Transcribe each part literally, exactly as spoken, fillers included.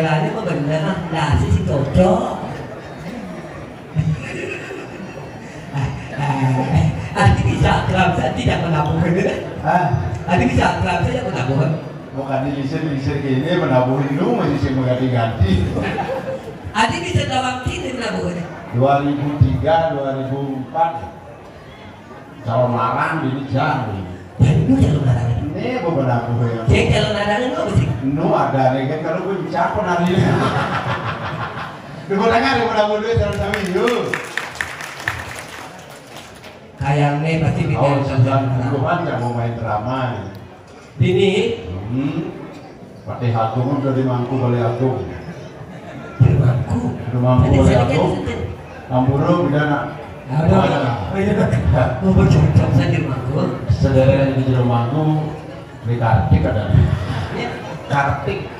Tanya apa bener lah, lah si si cocok. Ah, ah, ah, bisa akrab saya tidak menabung. Ah, bisa akrab saya tidak menabung. Bukan di lisir-lisir gini, menabung dulu masih sih mengganti-ganti. Adi bisa tawang sini menabung. Dua ribu tiga, dua ribu empat. Calon larang ini jam ini. Dan itu calon larang. Ini beberapa yang. Jadi calon larang itu apa sih? Nu ada nih kan kalau gue bicara pernah ini. Lu mau dengar yang pernah gue duit dalam kami yuk. Kayaknya pasti kita. Oh, sembilan puluhan yang mau main drama. Dini. Hmm. Patih Agung udah di Mangku Bali Agung. Di Mangku. Di Mangku Bali Agung. Ampura udah nak. Aduh. Oh iya. Mau bercocok saja Mangku. Saudara yang di Jero Mangku di Kartik ada. Iya. Kartik.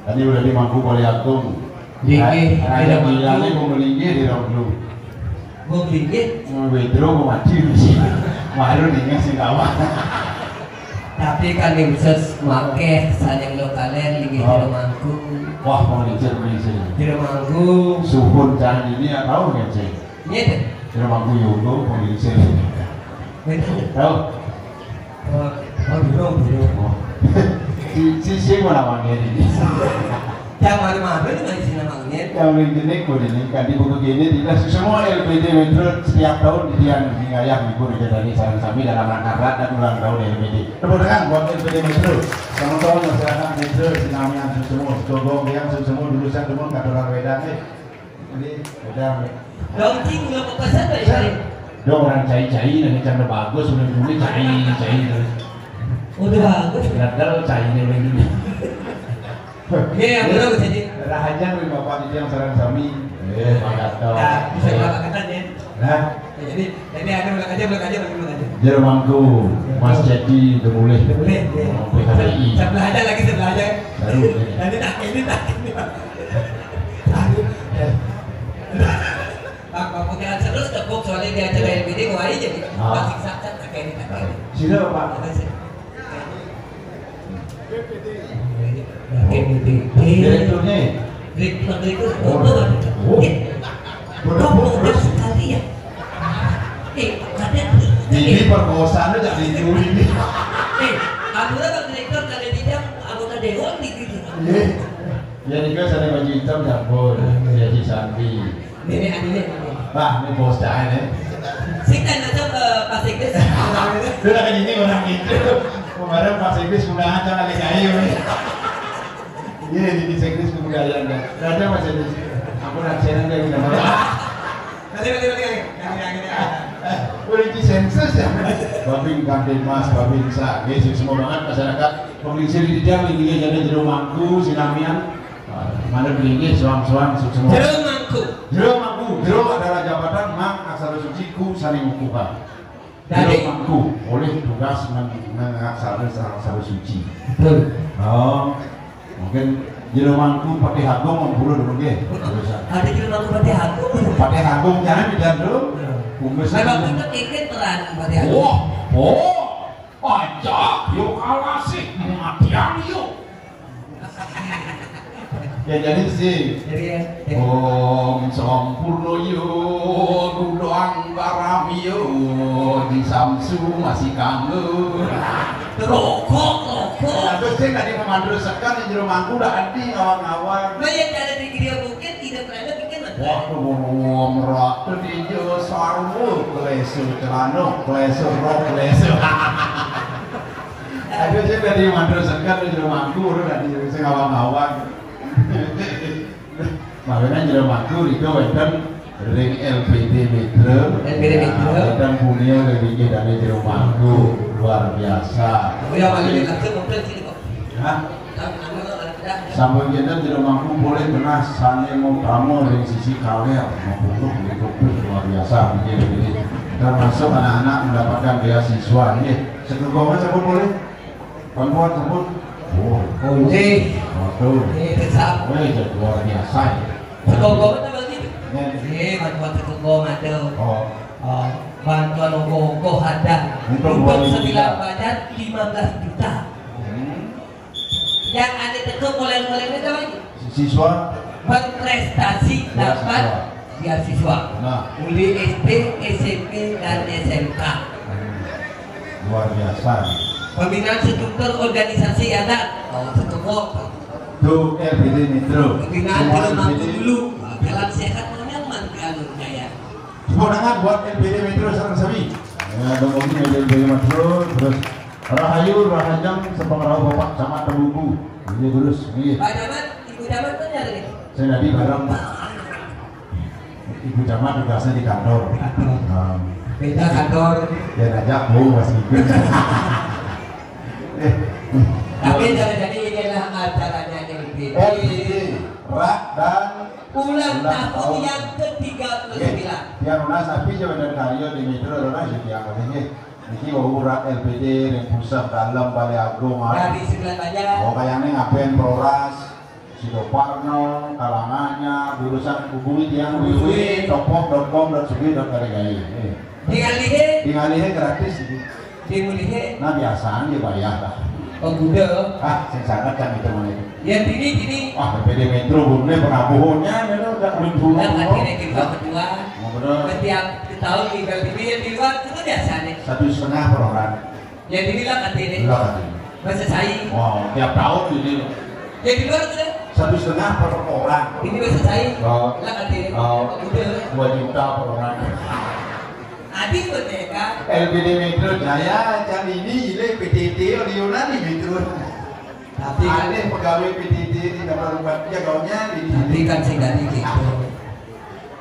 Tadi udah di Mangku Bali Agung. Dikit. Raja Bilangnya mau melinggi di Ronglu. Mau dikit. Mau withdraw mau maju. Baru nih sih kawan. Tapi kan Nimses make sayang lo kalian lagi di rumahku. Wah, mau dicer, mau dicer. Di rumahku. Suhun jangan ini ya tahu nggak sih? Iya deh. Di rumahku Yogo, mau dicer. Betul. Tahu? Oh, oh, dulu, dulu. Oh. Si si si mau nama dia ini? Yang mana mana itu masih nama angin. Yang paling jenik pun ini kan di buku gini tidak semua L P D Metro setiap tahun di Dian Hingayah libur kita di sana sambil dalam rangka dan ulang tahun L P D. Tepuk tangan buat L P D Metro. Selamat tahun masyarakat Metro, sinamian semua, gogong yang semua dulu saya dulu kata orang beda nih. Jadi beda. Dong cing nggak mau pesan ya? Dong orang cai-cai nanti canda bagus udah dulu cai-cai terus. Udah bagus. Gagal cai ini udah gini. Iya, yang benar jadi. Rahaja dari Bapak di yang sarang sami. Eh, Pak Gatot. Nah, bisa Bapak kata ya. Nah, jadi ini ada ulang aja, ulang aja, ulang aja. Jero Mangku, Mas Jedi udah mulai. Udah mulai. Iya. Sampai hari ini. Sebelah aja lagi, sebelah aja. Baru. Nanti tak ini tak ini. Pak, Pak, Pak, terus tepuk soalnya di acara L P D, wah, iya, jadi. Ah. Masih sakat, tak kayak ini, tak kayak ini. Sini, Pak. Apa sih? Oke, gitu. Direkturnya. Direktur, direktur. Oh. Oh. Iya. Bener, bener. Sekali ya. Eh, ada. Ini perkosaan aja dicuri nih. Eh, aku kan direktur, ada di jam anggota dewan di gitu. Iya. Ya, ini kan sana baju hitam campur. Ya, di Sandi. Nenek adiknya. Wah, ini bos dah ini. Sing kan aja ke Pak Sekdes. Sudah kan ini orang gitu. Kemarin Pak Sekdes udah aja kali kayu. Iya, ini Sekdes kebudayaan dah. Ada Pak Sekdes. Aku nak senang dia udah. Nanti nanti nanti nanti nanti. Udah di sensus ya. Babing Kantin Mas, Babing Sa. Yesus semua banget masyarakat. Pengisi di dia ini jadi jero Mangku, sinamian. Mana beli ini suang-suang semua. Jero Mangku. Jero Mangku. Jero adalah jabatan Mang Aksara Suci ku saning ukuhan. Jero Mangku oleh tugas mengaksara aksara suci. Betul. Oh, mungkin Jero Mangku Patih Agung mau puluh dulu nggih. Ada Jero Mangku Patih Agung. Patih Agung jangan tidak dulu. Kumis. Memang itu tiket peran Patih Agung. Wah, oh, aja, yuk kalah sih, matian yuk. Ya jadi sih. Jadi ya. Om Sampurno yo, Gudang Barami yo, di Samsu masih kanggo. Rokok, rokok. Nah, terus saya tadi memandu sekan di rumahku udah anti ngawang-ngawang. Nah, yang ada di dia mungkin tidak pernah bikin. Waduh, merata di jo sarwo, klesu celano, klesu rok, klesu. Aduh, saya tadi mantu sekat di rumahku, udah tadi saya ngawang-ngawang. Makanya jero Mangku itu wonten ring L P D Metro. L P D Metro. Wonten punia ring inggih dane jero Mangku luar biasa. Oh ya, paling langsung mobil sini kok. Hah? Sampun kinten jero Mangku boleh genah sane mau tamu ring sisi kaler, mau pupuk di kuping luar biasa nggih nggih. Termasuk anak-anak mendapatkan beasiswa nggih. Sekegomen sampun boleh? Bantuan sampun? Oh. Oh, nggih. Waduh. Nggih, tetap. Weh, jadi luar biasa ya. Sekegomen apa lagi? Nggih. Nggih, bantuan sekegomen ada. Oh. Oh, bantuan ogoh-ogoh ada. Untuk sembilan banjar lima belas juta. Hmm. Yang ane teka koleng-koleng itu apa? Siswa. Berprestasi dapat beasiswa. Nah. Mulai S D, S M P, dan S M K. Luar biasa. Pembinaan struktur organisasi adat. Oh, struktur. Itu L P D Metro. Pembinaan dalam waktu dulu. Dalam sehat nyaman kalau saya. Tepuk tangan buat L P D Metro sareng sami. Ya, dong ini L P D Metro, terus rahayu, rahajeng, sepengerau Bapak Camat Telugu. Ini terus, ini. Pak Camat, Ibu Camat tuh nyari. Saya tadi bareng Ibu Camat tugasnya di kantor. Kantor. Nah. Beda kantor. Ya ngajak, Bu, Mas Igun. Eh. Tapi jangan jadi ini adalah acaranya L P D. L P D, rak dan ulang tahun yang ketiga puluh sembilan. Oke. Tiang nunas, tapi jawaban karya di Metro adalah ya tiang ini. Niki wau rak L P D ring Pusat Dalem, Balai Agung, ah. Dari Sembilan Banjar. Oh, kayaknya ngapain Proras, Sido Parno, kalangannya, urusan hubungi tiang W W W topok dot com dot sugih dot karigayi. Eh. Tinggal lihat. Tinggal lihat gratis ini. Dia mulihnya. Nah, biasanya bayar lah. Oh, udah. Ah, sing sangat kan itu mana itu. Ya, gini, gini. Ah, L P D Metro, bunyi pengabuhonnya, ya, udah belum dulu. Nah, akhirnya kita berdua. Mau bener. Setiap tahun tinggal di, yang di luar itu biasa nih. Satu setengah per orang. Ya, inilah katanya. Inilah katanya. Bahasa saya. Wow, tiap tahun ini. Ya, di luar itu deh. Satu setengah per orang. Ini bahasa saya. Oh. Lah katanya. Oh. Udah. Dua juta per orang. Adi merdeka. L P D Metro Jaya, can ini, ini P T T, oh, di Yunani Metro. Tapi kan aneh pegawai P T T ini dapat rumah dia, gaulnya di. Tapi kan sing dari gitu.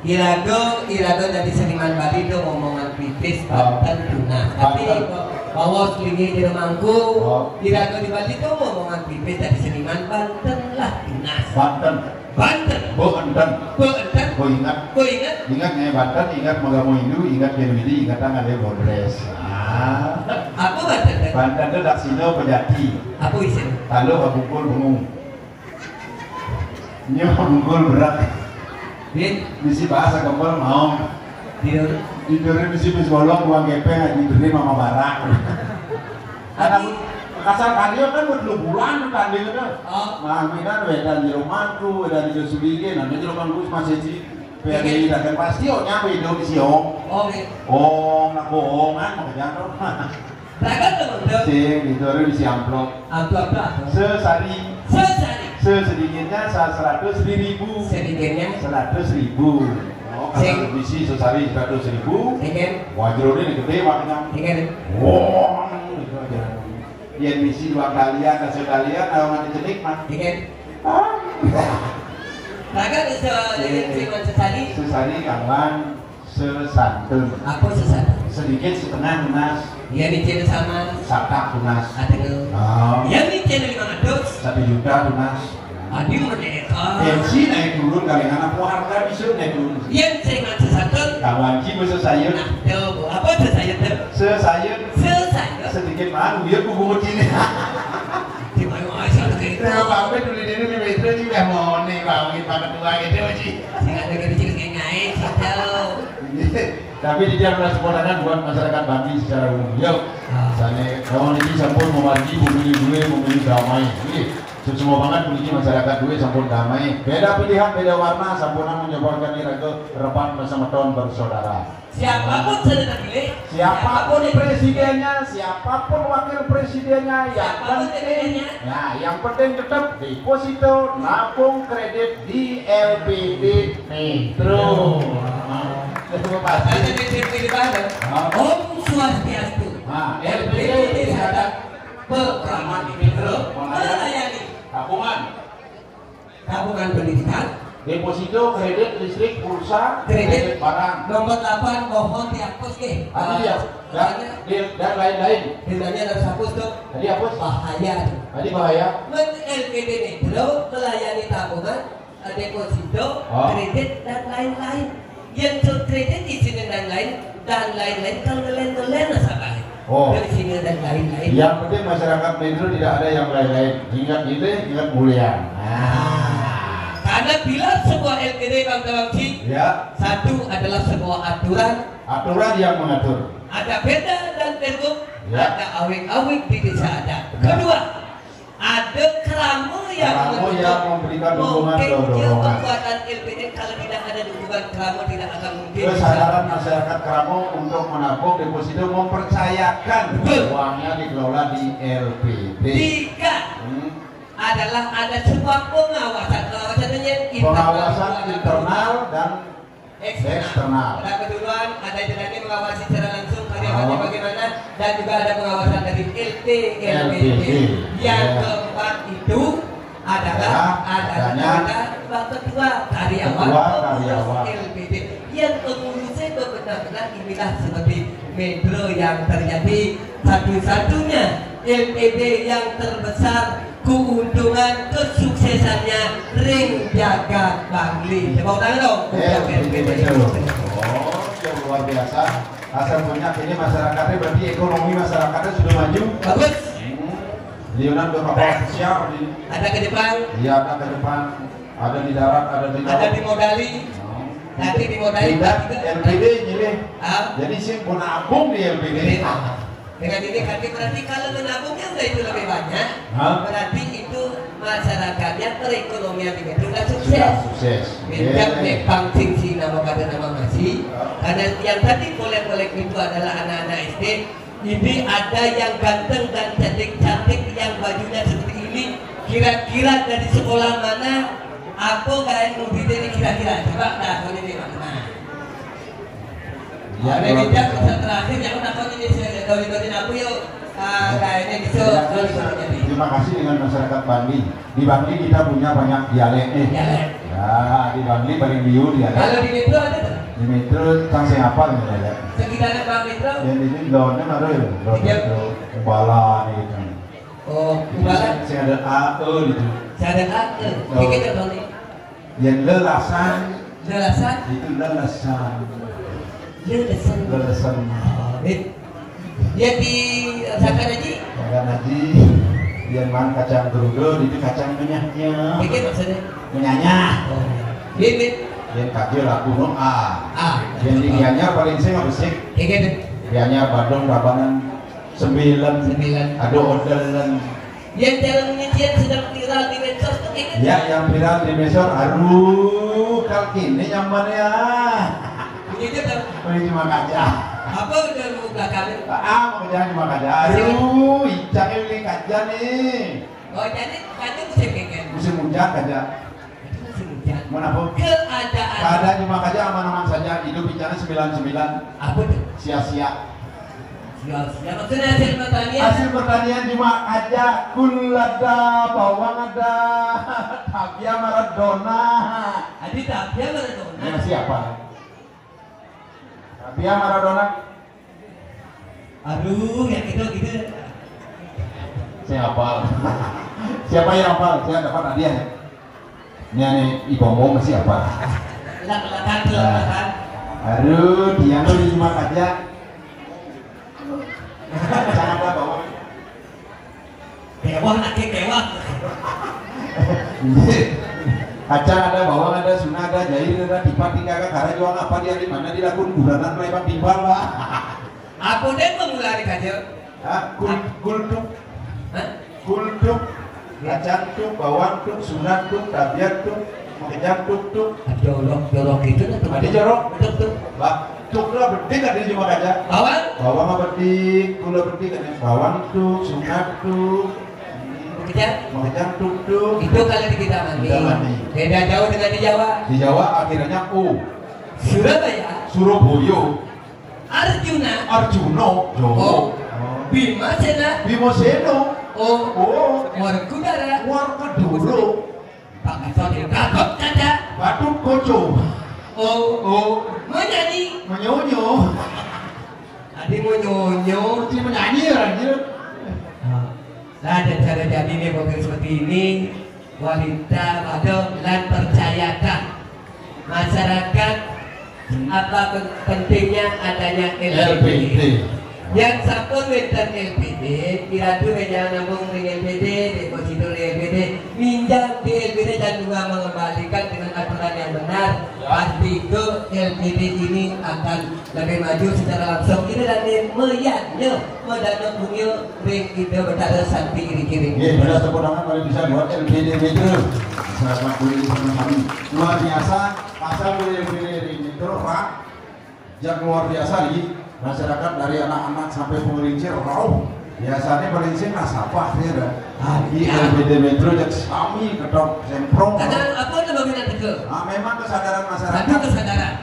Iraga, iraga dari seniman Bali itu ngomongan pipis, oh, banten, tunas. Tapi banten. Bawa selingi di rumahku, oh, iraga di Bali itu ngomongan pipis dari seniman banten lah, tunas. Banten. Banten. Bo enten. Bo enten. Bo ingat. Bo ingat. Ingat nih banten, ingat magama Hindu, ingat Hindu ini, ingat tangan dia bodres. Ah. Apa banten? Banten itu daksina pejati. Apa isinya? Taluh abungkul bengung. Nyo bungkul berat. Bin. Misi bahasa kempel mau. Tidur. Tidurnya misi bis bolong, buang gepeng, aja tidurnya mama barak. Karena kasar karyo kan buat dua bulan tuh tanding itu. Oh. Nah, ini kan beda di rumahku, beda di Josulige, nanti di rumahku masih di P R D I, dan pasti oh nyampe dong di Siong. Oh, iya. Oh, nak bohongan, makanya tuh. Raga tuh, tuh. Sing, itu harus isi amplop. Amplop tuh apa? Sesari. Sesari. Se sedikitnya sa-, seratus, seribu. Sedikitnya? Seratus ribu. Oh, sing. Kalau bisi sesari seratus ribu. Sing. Wajrone gede makna. Sing. Wong. Yen bisi dua kalian, sekalian, kalau nggak dicenik mah. Sing. Ah. Raga bisa, iya, sing sesari. Sesari kawan. Sesantun. Apa sesantun? Sedikit setengah tunas. Iya, nicil sama. Satak tunas. Ada nggak? Oh. Iya, nicil lima ratus. Satu juta tunas. Adi merdeka. Pensi naik turun kali anak, oh, harga bisa naik turun. Iya, saya nggak sesantun. Kawan ci bisa sayur. Nah, tuh, apa tuh sayur tuh? Sesayur. Sesayur. Sedikit malu, ya, kubu ini. Di mana asal gitu? Ya, Pak Abed dulu dulu di Metro juga mau nih, Pak Win, Pak Ketua gitu, Ci. Saya ada kecil kayak naik, gitu. Tapi dia adalah seponakan buat masyarakat Bali secara umum. Yuk, ah, misalnya, kalau ini sampun memargi, memilih gue, memilih damai. Ini semua banget, memilih masyarakat gue, sampun damai. Beda pilihan, beda warna, sampun menyebarkan iraga, repan, semeton, bersaudara. Siapapun saya terpilih, siapapun presidennya, siapapun wakil presidennya, yang penting, ya, yang penting tetap deposito, nabung kredit di L P D Metro. Terima kasih. Saya titip di mana? Om Swastiastu. Nah, L P D Metro. Melayani. Tabungan. Tabungan pendidikan. Deposito, kredit, listrik, pulsa, kredit, kredit barang. Nomor delapan, mohon dihapus, nggih. Tadi ya, dan, dan lain-lain. Dendanya harus hapus, tuh. Tadi hapus? Bahaya, tuh. Tadi bahaya? Men L P D Metro melayani tabungan, eh, deposito, oh, kredit, dan lain-lain. Yang tuh kredit izinin dan lain, dan lain-lain, kalau lain-lain nasabah. Oh. Dari sini dan lain-lain. Yang penting masyarakat Metro tidak ada yang lain-lain. Ingat ini, ingat mulia. Nah. Karena bila sebuah L P D, Bang Tawang Ci, ya, satu adalah sebuah aturan. Aturan yang mengatur. Ada beda dan pergub, ya, ada awik-awik di desa ada. Benar. Kedua, Ada kerama yang Kerama mendukung. Yang memberikan dukungan. Mungkin dia dorongan. Kekuatan L P D, kalau tidak ada dukungan kerama, tidak akan mungkin. Kesadaran masyarakat Kerama untuk menabung deposito, mempercayakan. Betul. Uangnya dikelola di L P D. Tiga. Hmm. Adalah ada sebuah pengawasan, pengawasan ini internal. Pengawasan internal dan eksternal. Eksternal. Ada keduluan, ada yang mengawasi secara langsung karyawannya. Oh. Bagaimana, dan juga ada pengawasan dari L P, L P D. L P D. Yang, ya, keempat itu adalah, ya, adanya, adanya ketua karyawan, ketua pengurus karyawan. L P D. Yang pengurusnya benar-benar inilah seperti metro yang terjadi satu-satunya L P D yang terbesar keuntungan kesuksesannya ring jagat Bangli. Tepuk tangan dong. Eh, untuk L P D. Betul. Oh, yang luar biasa. Asal punya ini masyarakatnya, berarti ekonomi masyarakatnya sudah maju. Bagus. Hmm. Liunan ke kapal pesiar di. Ada ke Jepang. Iya, ada ke Jepang. Ada di darat, ada di laut. Ada dimodali. Oh. Nanti dimodali. Tidak, L P D nyilih. Ah. Jadi sih mau nabung di L P D. Iya. Dengan ini kami berarti kalau menabungnya udah itu lebih banyak, hah? Berarti itu masyarakatnya, perekonomian di Medan sudah sukses. Sudah sukses. Beda, iya, nih, pangcing si nama pada nama masih. Oh. Karena yang tadi kolek-kolek itu adalah anak-anak S D. Ini ada yang ganteng dan cantik-cantik, yang bajunya seperti ini. Kira-kira dari sekolah mana? Apa gaya muridnya ini kira-kira? Coba dah, ini mana? Ya, ada kalau di jam masa terakhir, yang takut ini saya tahu-tahu aku yuk. Ah, ya, kayaknya gitu. Ya, terus, jadi, terima kasih dengan masyarakat Bangli. Di Bangli kita punya banyak dialek nih. Dialek. Ya, di Bangli paling liu dialek. Kalau di Metro ada tuh? Di Metro, sang siapa nih dialek? Sekitarnya Bang Metro? Yang di sini, London ada ya? London itu. Kumbala nih gitu. Oh, Kumbala? Saya ada A E gitu. Saya ada A E. Oh. Dikit ya, Bang, nih. Yang lelasan. Lelasan? Itu lelasan. Lelasan. Lelasan. Oh, eh. Yang di Sakan Haji? Sakan Haji. Yang mana kacang gerudo, itu kacang menyahnya. Dikit maksudnya? Menyahnya. Oh. Dikit. Yang kaki laku no A. Ah. Yang di Gianyar paling sing apa sih? Dikit. Gianyar Badung Rabanan sembilan. Sembilan. Ada orderan. Yang jalan nyincian sedang viral di medsos tuh, ingat? Ya, yang viral di medsos, aduh, kal kini nyaman ya. Begitu tuh. Ini cuma kaca. Apa udah mau belakang? Ah, mau kerjaan cuma kaca. Aduh, icang ini kaca nih. Oh, jadi kaca musim ini? Musim hujan kaca. Musim hujan. Mau apa? Keadaan. Keadaan cuma kaca aman-aman saja. Hidup icangnya sembilan sembilan. Apa tuh? Sia-sia. Sia-sia. Maksudnya hasil pertanian? Hasil pertanian cuma aja. Kul ada, bawang ada. Tabia Maradona. Adi Tabia Maradona. Ya, siapa? Tabia Maradona. Aduh, yang itu gitu. Saya hafal. Siapa yang hafal? Saya dapat hadiah ya. Ini aneh, Ibongo masih apa? Lah, lah, kan, lah, kan. Aduh, dia tuh di rumah aja. Jangan ada bawang. Kewah, lagi kewah. Iya. Kacang ada, bawang ada, suna ada, jair ada, tipat tinggal ke karena jual apa dia di mana dilakukan guranan lebat timbal, Pak. Apa dia mengulari kaca? Hah? Kul-, kultuk. Hah? Kultuk. Kacang tuk, bawang tuk, sunat tuk, tabiat tuk, makejang tuk tuk. Jorok, jorok itu dah tuh. Ada jorok? Tuk tuk. Bah, tuk lah bedik ada cuma kaca. Bawang? Bawang apa bedik? Gula bedik ada. Bawang tuk, sunat tuk. Makejang? Makejang tuk tuk. Itu kalau di kita mandi. Kita mandi. Beda jauh dengan di Jawa. Di Jawa akhirnya U. Surabaya. Surabaya. Arjuna. Arjuna, Jawa. Oh. Bima Sena. Bima Sena. Oh. Oh. Warkudara. Warkudara. Pak Gatot ya, Gatot Kaca. Batut Koco. Oh. Oh. Menyanyi. Menyonyo. Tadi menyonyo. Dia menyanyi, anjir. Nah, dan cara jadi ini, mobil seperti ini, wanita, waduh, lan percayakan masyarakat apa pen-, pentingnya adanya L P D. L P D. Yang sampun wénten L P D, kira-kira jangan nambung di L P D, deposito di L P D, minjam di L P D dan juga mengembalikan dengan aturan Benar, pasti ke L P D ini akan lebih maju secara langsung. Ini dan meyannya, medana punya ring kita betara santi ini kiri. Nggih, benar tepuk tangan paling bisa buat L P D Metro. Selamat kuliah sama kami. Luar biasa, pasal kuliah L P D Metro, Pak. Jak luar biasa lagi. Masyarakat dari anak-anak sampai pengerincir rauh. Biasanya pengerincir nasabah ya dah. Di L P D Metro jak sami ketok semprong. Karena apa nama minat ke? Nah, memang kesadaran Satu masyarakat. kesadaran.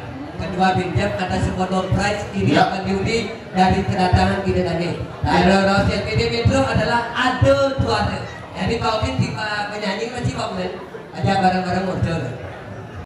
Kedua binjam ada sebuah prize ini Ya. Akan diundi dari kedatangan kita tadi. Kalau Rosel P D Metro adalah ada suara. Jadi Pak Okin di Pak penyanyi masih Pak Men. Ada barang-barang modal.